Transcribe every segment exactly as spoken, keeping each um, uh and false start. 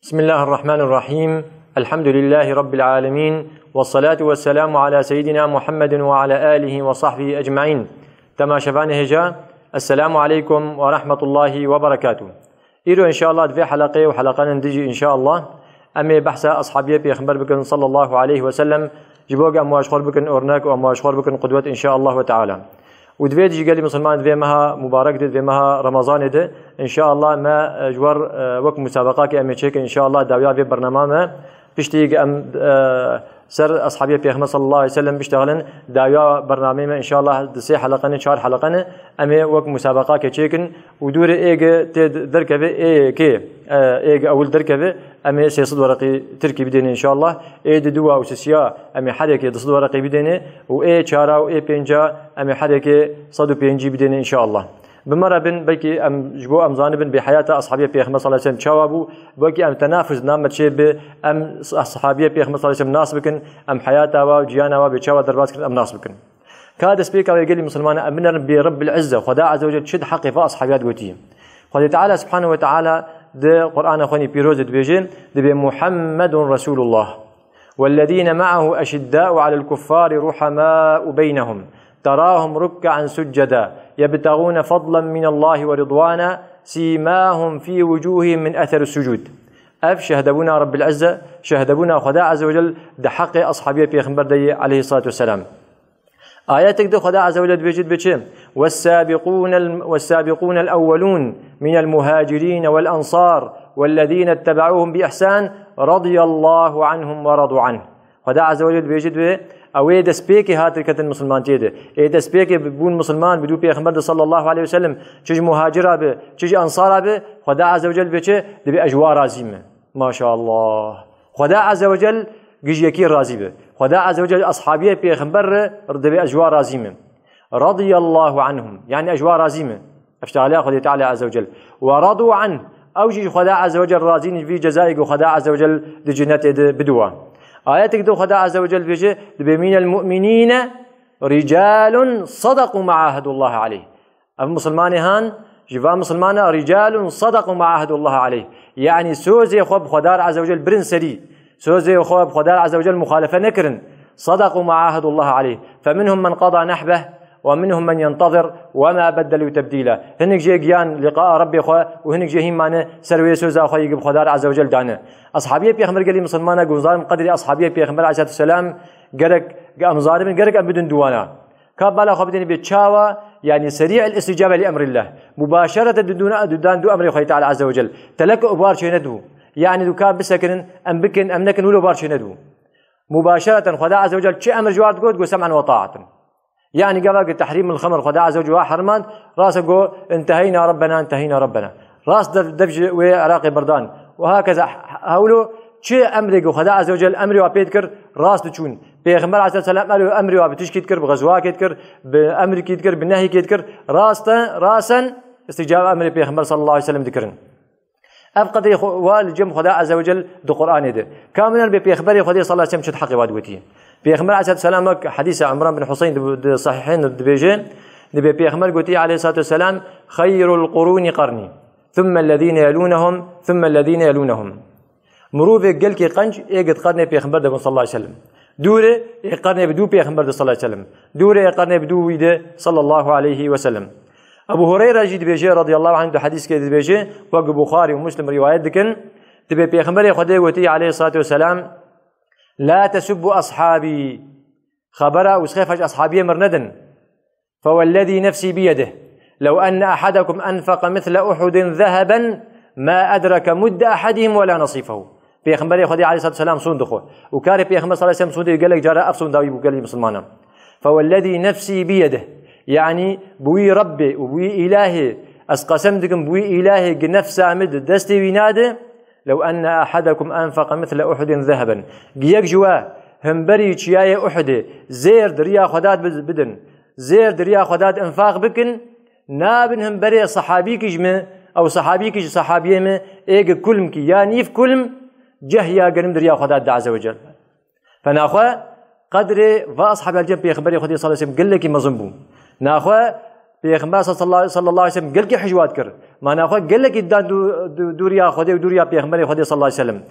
بسم الله الرحمن الرحيم. الحمد لله رب العالمين. والصلاة والسلام على سيدنا محمد وعلى آله وصحبه أجمعين. Temaşevanê hêja, Esselamu aleykum ve rahmetullahi ve berekatuh. Îro inşallah di vê heleqê û heleqanên dijî inşallah em ê behsa ashabiyê Pêxember bikin sallallahu aleyhi ve sellem, ji bo ku em wa ji xwe bikin örnek û em wa ji xwe bikin qudwet inşallah ve teala. Û di vê dijî gelî Musulman di vê meha mubarek de, di vê meha Remezanê de, inşallah me, e, ji wer, e, wek musabeqakê em ê çêkin, inşallah dawiya vê bernama me, piştî em, e, ser ashabiyê Pêxember sallallahu aleyhi ve sellem biştexilin, dawiya bernameyê me, inşallah di sê heleqanê, çar heleqanê, em ê wek musabeqakê çêkin û dûrê ê ge tê derkeve ê yekê, e, ê ge ewil derkeve, em ê sê sed wereqî tirkî bidêne inşallah. Ê di dû wa û sisiya em ê her yekê du sed wereqî bidêne û ê çara û ê pênca em ê her yekê sed û pêncî bidêne inşallah. Bi me re bin, belkî em, ji bo em zanibin bê heyata ashabiyê Pêxember sallallahu aleyhi ve sellem çawa bû, belkî em tenafus name çê bi, em ashabiyê Pêxember sallallahu aleyhi ve sellem nas bikin, em heyata wa û ciyana wa bê çawa derbas kirin, em nas bikin. Ka destpêka wê gelî Musulmana em binerin bê Rabbil Izze, Xweda Azze ve Celle çi di heqê va ashabiya gotiye. Xwedê Teala Subhanahu ve Teala di Qur'ana xwe nî pîroz de dibêje, dibê Muhammedun Resulullah. والذين معه أشداء على الكفار رحماء بينهم تراهم ركعا سجدا يبتغون فضلا من الله ورضوانا سيماهم في وجوههم من أثر السجود. Ev şehdebûna Rabbil Izze, şehdebûna Xweda Azze ve Celle di heqê ashabiyê Pêxember de ye aleyhissalatu vesselam. Ayetek de Xweda Azze ve Celle dibêjit biçi, والسابقون ال-، والسابقون الأولون من المهاجرين والأنصار والذين اتبعوهم بإحسان رضي الله عنهم ورضوا عنه. Xweda Azze ve Celle dibêjit bi, ew ê destpêkê hatir ketin misilmantiyê de. Ê destpêkê bûn misilman bi dû Pêxember de sallallahu aleyhi ve sellem, çi ji muhacira bi, çi ji ensara bi, Xweda Azze ve Celle dibê çi, dibê ez ji wa razî me. Maşallah. Xweda Azze ve Celle gijiyekî razî be. Xweda Azze ve Celle ashabiyê Pêxember re dibê ez ji wa razî me. Radiyallahu anhum. Yani ez ji wa razî me. Ev ştaliya Xwedê Teala Azze ve Celle. Ve radu anh. Ew jî ji Xweda Azze ve Celle razî ne, vî cezayê ku Xweda Azze ve Celle di cennetê de bidiwa. Ayetek de Xweda Azze ve Celle dibêje, dibê minel mu'minîne ricalun sadaku ma ahedullah aleyh. Ev misilmanê han, ji va misilmana ricalun sadaku ma ahedullah aleyh. Yani sözê xwe bi Xwedar Azze ve Celle birin serî. Sözê xwe bi Xwedar Azze ve Celle muxalefe nekirin. Sadaku ma ahedullah aleyh. Feminhum men qada nehbeh ve minhum men yentazir ve ma beddelu tebdîla. Hinek jê giyan liqaa Rabbê xwe û hinek jê hîn mane ser wê söza xwe yê bi Xwedar Azze ve Celle dane. Ashabiyê Pêxember gelî misilmana, ku zanim qedrê ashabiyê Pêxember aleyhissalatu vesselam gerek, em zanibin, gerek em bidin duwana. Ka bala xwe bidin bê çawa, yani serî'il isticabe li emrillah. Mubaşerete didûna, didan du emrê Xwedê Teala Azze ve Celle. Telek û bar çê nedû. Yani du ka bisekinin, em bikin, em nekin, wilo bar çê nedû. Mubaşereten Xweda Azze ve Celle çi emir ji war digot, got sem'an ve ta'atin. Yani gava ki tehrîmul xemr Xweda Azze ve Celle wa hermand, rast go inteheyna Rabbena, inteheyna Rabbena. Rast dev, dev ji wê Iraqê berdan. Ve hakeza hewlo çi emrê ku Xweda Azze ve Celle emrê wa pê dikir, rast diçûn. Pêxember Aleyhisselam emrê, emrê wa bi tişkî dikir, bi xezwakê dikir, bi emrikî dikir, bi nehyikê dikir. Rasten, rasen isticab emrê Pêxember sallallahu aleyhi ve sellem dikirin. Ev qedrê xwe, wa li cem Xweda Azze ve Celle di Qur'anê de. Ka min bê Pêxemberê Xwedê sallallahu aleyhi ve sellem çi di heqê wa digotiye. Pêxember aleyhissalatu vesselam wek hedîsa Imran bin Huseyn di, di sahîhên dibêje, dibê Pêxember gotiye aleyhissalatu vesselam, "Xeyrul quruni qarni, thumme ellezîne yelûnehum, thumme ellezîne yelûnehum." Mirovê gelkê qenc ê gid qernê Pêxember de bûn sallallahu aleyhi ve sellem. Dûrê ê qernê bi dû Pêxember de sallallahu aleyhi ve sellem. Dûrê ê qernê bi dû wî de sallallahu aleyhi ve sellem. Ebu Hureyre jî dibêje radiyallahu anh, di hedîskê dibêje, wek Buxarî û Muslim rîwayet dikin, dibê Pêxemberê Xwedê gotiye aleyhissalatu vesselam, "La tesubbu ashabî." Xebera û sxêfa ji ashabiyê mir nedin. "Fewellezî nefsî biyedih. Lew enne ahadekum enfeqe misle Uhudin zeheben ma edreke mudde ahadihim ve la nasîfehu." Pêxemberê Xwedê aleyhissalatu vesselam sûnd dixwe. Û karê Pêxember sallallahu aleyhi ve sellem sûndê gelek cara ev sûnda wî bû gelî misilmanan. "Fewellezî nefsî biyedih." Yani bi wî Rebbê û bi wî îlahê, ez qesem dikim bi wî îlahê gi nefsa min di destê wî nade, "Lew enne ahadekum enfeqe misle Uhudin zeheben." Gi yek ji we himberî çiyayê Uhudê zêr di riya Xweda bid-, bidin, zêr di riya Xweda enfaq bikin, nabin himberê sehabîkî ji min, ew sehabîkî ji sehabiyê min, ê gi kulmkî ya nîv kulm ceh ya genim di riya Xweda de Azze ve Celle. Fe naxwe qedrê va ashabê cem Pêxemberê Xwedê sallallahu aleyhi ve sellem gelekî mezin bû. Naxwe Pêxember sallallahu, sallallahu aleyhi ve sellem gelkî hicwa dikir. Mana xwe gelekî didan dû-, dû-, dûriya Xwedê û dûriya Pêxemberê Xwedê sallallahu aleyhi ve sellem.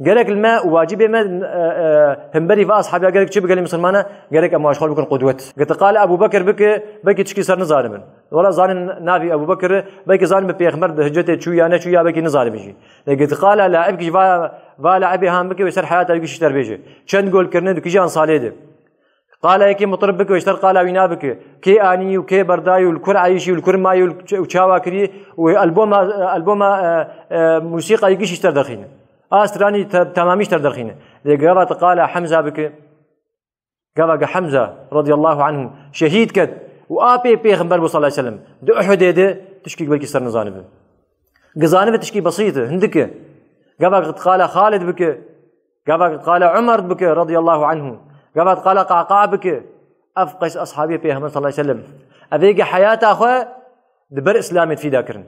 Gerek li me û wacibê me, e, e, hemberî ve ashabiya gerek çi bigelî misilmana, gerek em ji xwe bikin qudwet. Giti qala Ebu Bekir bike, belkî tişkî ser nizanibin. Wela zanin navî Ebu Bekir, belkî zanin bi Pêxember bi hicretê çû ya neçû ya belkî nizanibin jî. Lê giti qala laibkî ji va, va laibê han bike wê ser heyata wî gişî ter bêje. Çend gol kirine di kijan salê de. Qala yekî mutrib bike, ji ter qala wî nabike. Kê anî û kê berdayî û li kur eyşî û li kur mayî û ç-, û çawa kirî û alboma, alboma, e, e, musîqayî gişî ji ter derxîne. A stranî te-, temamî ji ter derxîne. Lê gava te qala Hemza bike. Gava ge Hemza radiyallahu anhu şehîd ket û apê pêxember bû sallallahu aleyhi ve sellem. Di Uhudê de tişkî belkî ser nizanibe. Gizanibe tişkî besît e, hindik e. Gava qala Xalid bike. Gava qala Umar bike radiyallahu anhu. Gava qala Qaqa bike. Ev qeys ashabê Pêxember sallallahu aleyhi ve sellem. Evê ki heyata xwe di ber Îslamê fîda kirin.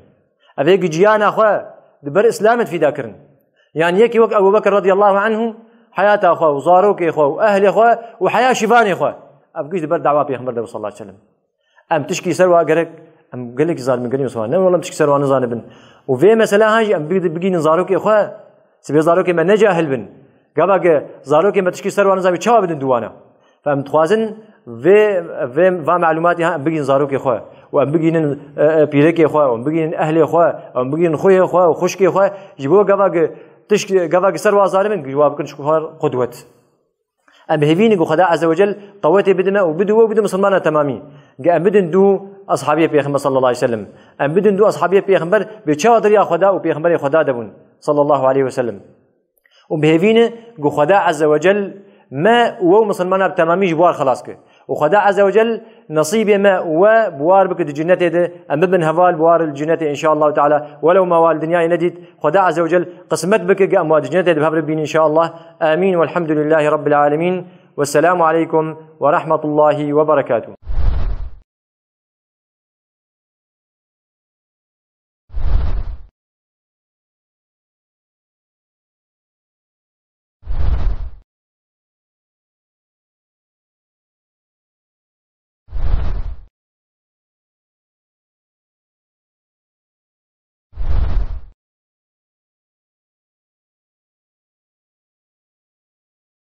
Evê ki ciyana xwe di ber Îslamê fîda kirin. Yani yekî wek Ebu Bekir radiyallahu anhu heyata xwe û zarokê xwe û ehlê xwe û heya şivanê xwe. Ev giş di ber dawa Pêxember de sallallahu aleyhi ve sellem. Em tişkî ser wa gerek, em gelekî zanibin, gelî Musulman. Ne wala em tişkî ser wa nizanibin. Û vê mesela han jî em bigî-, bigînin zarokê xwe. Sibê zarokê me ne cahil bin. Gava ge zarokê me tişkî ser wa nizanibin, çawa bidin duwana? Fe em dixwazin vê, vê, va malumatî han em bigînin zarokê xwe. Û em bigînin, e, e, pîrekê xwe, û em bigînin ehlê xwe, û em bigînin xuyê xwe û xuşkê xwe. Ji bo gava ge tişkî, gava ge ser wa zanibin, ji wa bikin ji xwe qudwet. Em hêvî ne ku Xweda Azze ve Cel qewetê bidime û bidu we û bidu misilmana temamî. Ge em bidin dû ashabiyê Pêxember sallallahu aleyhi ve sellem. Em bidin dû ashabiyê Pêxember bê çawa diriya Xweda û Pêxemberê Xweda de bûn sallallahu aleyhi ve sellem. Û bi hêvî ne ku Xweda Azze ve Cel me û we û misilmana bi temamî ji buar xelas ke. Û Xweda Azze ve Cel Nesîbê me û we bi war bike di cennetê de, em bibin heval bi war li cennetê inşaallahu teala. Welew me wa li dinyayê nedît, Xweda Azze ve Cel qismet bike ge em wa di cennetê de bi hev re bînin inşaallah. Amîn. Welhamdulillahî Rabbil Alemîn. Wesselamu aleykum ve rahmetullahî ve berekatuh.